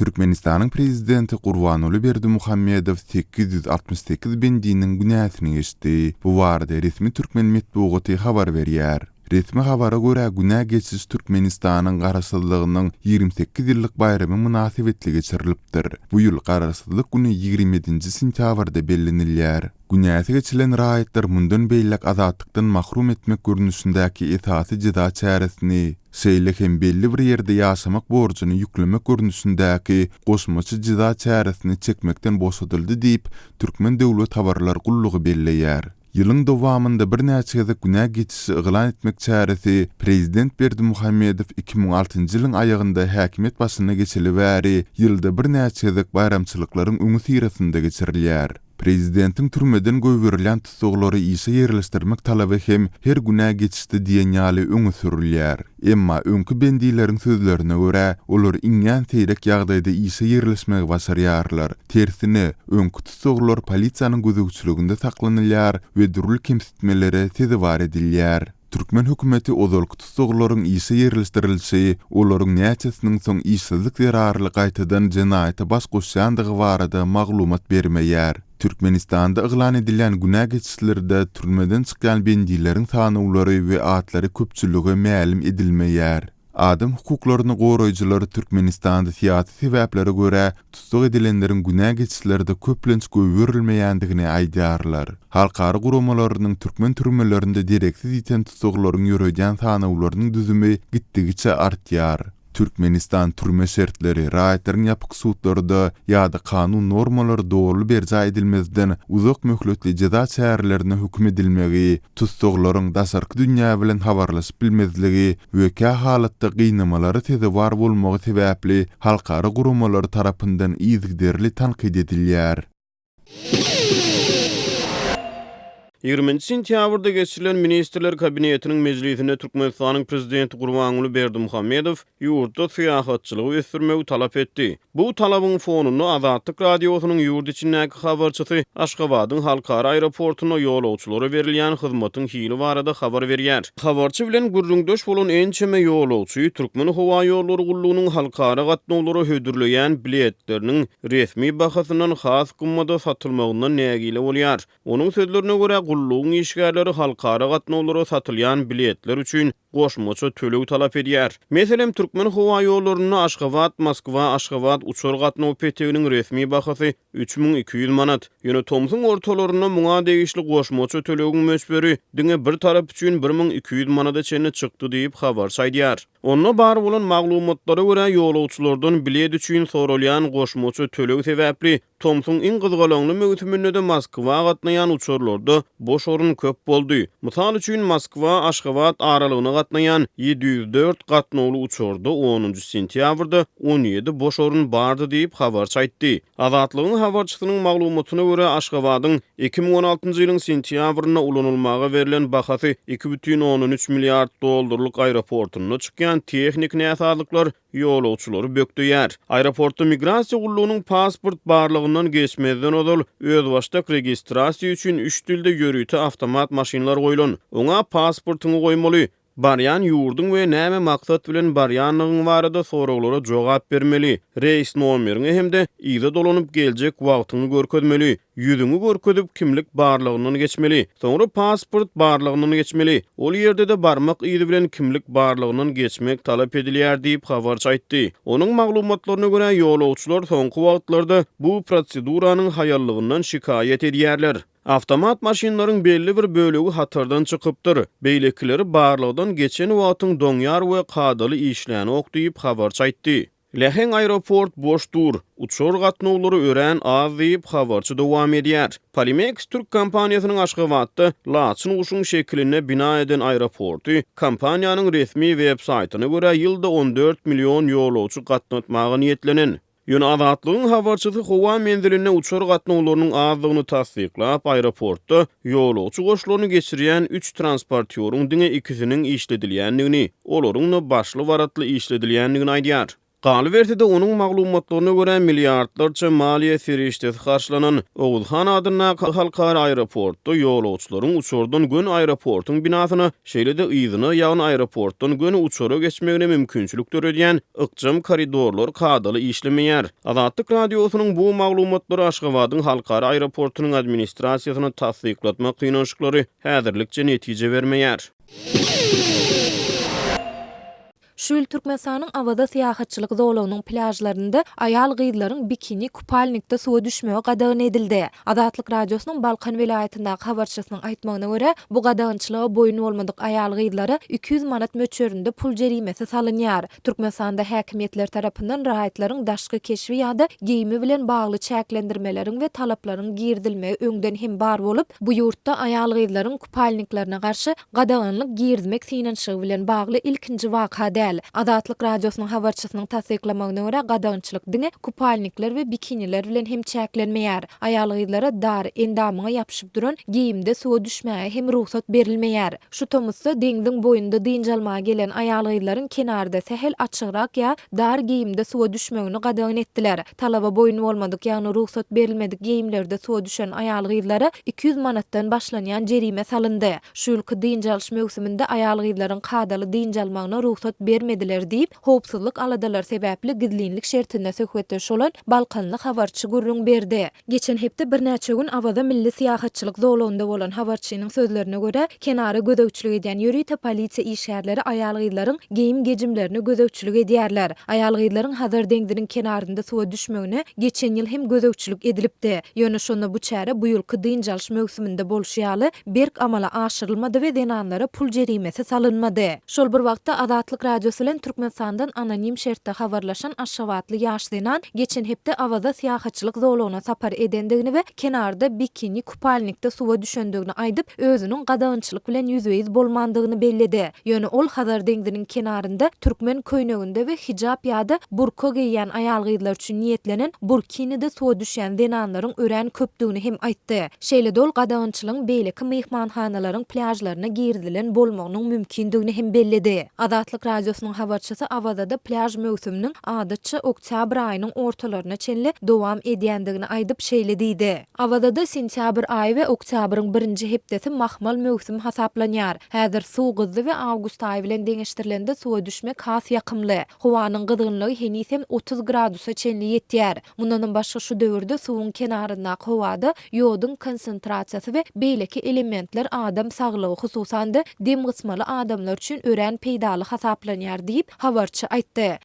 Türkmenistanyň prezidenti Gurbanguly Berdimuhamedow 868 bendiniň günäsini geçdi. Bu barada resmi türkmen metbugaty habar berýär. Resmi habara görä, günä geçiş Türkmenistanyň Garaşsyzlygynyň 28 ýyllyk baýramy mynasybetli geçirilipdir. Bu ýyl Garaşsyzlyk güni 27-nji sentýabrda bellenilýär. Günäsi geçilen raýatlar mundan beýläk azatlykdan mahrum etmek görnüşindäki esasy jeza çäresini, şeýle hem belli bir ýerde ýaşamak borjuny ýüklemek görnüşindäki goşmaça jeza çäresini çekmekden boşadyldy diýip, Türkmen döwlet habarlar gullugy belleýär. Ýylyň dowamynda birnäçe gezek günä geçişi yglan etmek çäresi prezident Berdimuhamedow 2006-njy ýylyň aýagynda häkimiýet başyna geçeli bäri ýylda birnäçe gezek baýramçylyklaryň öňüsyrasynda geçirilýär. Prezidentiň türmeden goýberilýän tussaglary işe ýerleşdirmek talaby hem her günä geçişde diýen ýaly öňe sürülýär. Emma öňki bendileriň sözlerine görä, olar iňňän seýrek ýagdaýda işe ýerleşmegi başarýarlar. Tersine, öňki tussaglar polisiýanyň gözegçiliginde saklanylýar we dürli kemsitmelere sezewar edilýär. Türkmen hökümeti ozalky tussaglaryň işe ýerleşdirilişi, olaryň näçesiniň soň işsizlik zerarly gaýtadan jenaýata baş goşýandygy barada maglumat bermeýär. Türkmenistanda yglan edilýän günä geçişlerde türmeden çykýan bendileriň sanawlary we atlary köpçülige mälim edilmeýär. Adam hukuklaryny goraýjylar Türkmenistanda syýasy sebäplere görä tussag edilenleriň günä geçişlerde köplenç goýberilmeýändigini aýdýarlar. Halkara guramalarynyň türkmen türmelerinde dereksiz ýiten tussaglaryň ýöredýän sanawlarynyň düzümi gitdigiçe artýar. Türkmenistan türme şertleri, raýatlaryň ýapyk sudlarda ýa-da kanun normalary doly berjaý edilmezden uzak möhletli jeza çärelerine höküm edilmegi, tussaglaryň daşarky dünýä bilen habarlaşyp bilmezligi we kä halatda gynamalara sezewar bolmagy sebäpli halkara guramalary tarapyndan yzygiderli tankyt edilýär. Ýigriminji sentýabrda geçirilen Ministrler Kabinetiniň mejlisinde Türkmenistanyň Prezidenti Gurbanguly Berdimuhamedow ýurtda syýahatçylygy ösdürmegi talap etdi. Bu talabyň fonunda Azatlyk Radiosynyň ýurt içindäki habarçysy Aşgabadyň halkara aeroportunda ýolagçylara berilýän hyzmatyň hili barada habar berýär. Habarçy bilen gürrüňdeş bolan ençeme ýolagçy Türkmenhowaýollary gullugynyň halkara gatnawlara hödürleýän biletleriniň resmi bahasyndan has gymmada satylmagyndan nägile bolýar. Onuň sözlerine görä, gullugyň işgärleri halkara gatnawlara satylýan biletler üçin goşmaça töleg talap edýär. Meselem, Türkmenhowaýollarynda Aşgabat, Moskwa, Aşgabat uçar gatnaw peteginiň resmi bahasy 3200 manat. Ýöne tomsuň ortalarynda muňa degişli goşmaça tölegiň möçberi diňe bir tarap üçin 1200 manada çenli çykdy diýip, habarçy aýdýar. Onda bar bolan maglumatlara görä, ýolagçylardan bilet üçin soralýan goşmaça töleg sebäpli Tomsuň iň gyzgalaňly möwsüminde-de Moskwa gatnaýan uçarlarda boş orun köp boldy. Mysal üçin, Moskwa, Aşgabat aralygyna gatnaýan 704 gatnawly uçarda onunjy sentýabrda 17 boş orun bardy diýip, habarçy aýtdy. Azatlygyň habarçysynyň maglumatyna görä, Aşgabadyň 2016-njy ýylyň sentýabrynda ulanylmaga berlen bahasy 2,3 milliard dollarlyk aeroportynda çykýan tehniki näsazlyklar ýolagçylary bökdeýär. Aeroportda migrasiýa gullugynyň pasport barlagyndan geçmezden ozal, özbaşdak registrasiýa üçin üç dilde ýörite awtomat maşynlar goýlan. Oňa pasportyňy goýmaly, barýan ýurduň we näme maksat bilen barýandygyň barada soraglara jogap bermeli, reýs nomeriňi hem-de yza dolanyp geljek wagtyňy görkezmeli. Ýüzüňi görkezip, kimlik barlagyndan geçmeli. Soňra pasport barlagyndan geçmeli. Ol ýerde-de barmak yzy bilen kimlik barlagyndan geçmek talap edilýär diýip, habarçy aýtdy. Onuň maglumatlaryna görä, ýolagçylar soňky wagtlarda bu proseduranyň haýallygyndan şikaýat edýärler. Awtomat maşynlaryň belli bir bölegi hatardan çykypdyr, beýlekileri barlagdan geçen wagtyň doňýar we kadaly işlänok diýip, habarçy aýtdy. Läheň aeroport boş dur, uçar gatnawlary örän az diýip, habarçy dowam edýär. Polimeks türk kompaniýasynyň Aşgabatda laçyn guşuň şekilinde bina eden aeroporty, kompaniýanyň resmi web saýtyna görä, ýylda 14 million ýolagçy gatnatmaga niýetlenen. Ýöne Azatlygyň habarçysy howa menzilinde uçar gatnawlarynyň azdygyny tassyklap, aeroportda ýolagçy goşlaryny geçirýän üç transportýoryň diňe ikisiniň işledilýändigini, olaryň-da başly-baratly işledilýändigini aýdýar. Galyberse-de, onuň maglumatlaryna görä, milliardlarça maliýe serişdesi harçlanan Oguzhan adyndaky halkara aeroportda ýolagçylaryň uçardan göni aeroportuň binasyna, şeýle-de yzyna, ýagny aeroportdan göni uçara geçmegine mümkinçilik döredýän ykjam koridorlar kadaly işlemeýär. Azatlyk Radiosynyň bu maglumatlary Aşgabadyň halkara aeroportunyň administrasiýasyna tassyklatmak synanyşyklary häzirlikçe netije bermeýär. Şu ýyl Türkmenistanyň Awaza syýahatçylyk zolagynyň plýažlarynda aýal-gyzlaryň bikini kupalnikde suwa düşmegi gadagan edildi. Azatlyk Radiosynyň Balkan welaýatyndaky habarçysynyň aýtmagyna görä, bu gadagançylyga boýun bolmadyk aýal-gyzlara 200 manat möçberinde pul jerimesi salynýar. Türkmenistanda häkimiýetler tarapyndan raýatlaryň daşky keşbi ýa-da geýimi bilen bagly çäklendirmeleriň we talaplaryň girizilmegi öňden hem bar bolup, bu ýurtda aýal-gyzlaryň kupalniklerine garşy gadaganlyk girizmek synanyşygy bilen bagly ilkinji waka däl. Azatlyk Radiosynyň habarçysynyň tassyklamagyna görä, gadagançylyk diňe kupalnikler we bikiniler bilen hem çäklenmeýär. Aýal-gyzlara dar, endamyňa ýapyşyp duran geýimde suwa düşmäge hem rugsat berilmeýär. Şu tomusda deňziň boýunda dynç almaga gelen aýal-gyzlaryň kenarda sähel açygrak ýa dar geýimde suwa düşmegini gadagan etdiler. Talaba boýun bolmadyk, ýagny rugsat berilmedik geýimlerde suwa düşen aýal-gyzlara 200 manatdan başlanýan jerime salyndy. Şu ýylky dynç alyş möwsüminde aýal-gyzlaryň kadaly dynç almagyna rugsat bermediler diýip, howpsuzlyk aladalary sebäpli gizlinlik şertinde söhbetdeş bolan balkanly habarçy gürrüň berdi. Geçen hepde birnäçe gün Awaza milli syýahatçylyk zolagynda bolan habarçynyň sözlerine görä, kenara gözegçilik edýän ýörite polisiýa işgärleri aýal-gyzlaryň geýim-gejimlerine gözegçilik edýärler. Aýal-gyzlaryň Hazar deňziniň kenarynda suwa düşmegine geçen ýyl hem gözegçilik edilipdi. Ýöne şonda bu çäre bu ýylky dynç alyş möwsüminde bolşy ýaly, berk amala aşyrylmady we zenanlara pul jerimesi salynmady. Şol bir wagtda, Azatlyk Radiosy bilen Türkmenistandan anonim şertde habarlaşan aşgabatly ýaş zenan geçen hepde Awaza syýahatçylyk zolagyna sapar edendigini we kenarda bikini kupalnikde suwa düşendigini aýdyp, özüniň gadagançylyk bilen ýüzbe-ýüz bolmandygyny belledi. Ýöne ol Hazar deňziniň kenarynda türkmen köýneginde we hijap ýa-da burka geýýän aýal-gyzlar üçin niýetlenen burkinide suwa düşýän zenanlaryň örän köpdügini hem aýtdy. Şeýle-de ol gadagançylygyň beýleki myhmanhanalaryň plýažlaryna girizilen bolmagynyň mümkindigini hem belledi. Azatlyk Radiosynyň habarçysy Awazada plýaž möwsüminiň adatça oktýabr aýynyň ortalaryna çenli dowam edýändigini aýdyp, şeýle diýdi. Awazada sentýabr aýy we oktýabryň birinji hepdesi mahmal möwsüm hasaplanýar. Häzir suw gyzdy we awgust aýy bilen deňeşdirilende suwa düşmek has ýakymly. Howanyň gyzgynlygy heniz hem 30 gradusa çenli ýetýär. Mundanam başga şu döwürde suwuň kenaryndaky howada ýoduň konsentrasiýasy we beýleki elementler adam saglygy, hususan-da, dem gysmaly adamlar üçin örän peýdaly hasaplanýar diýip, habarçy aýtdy.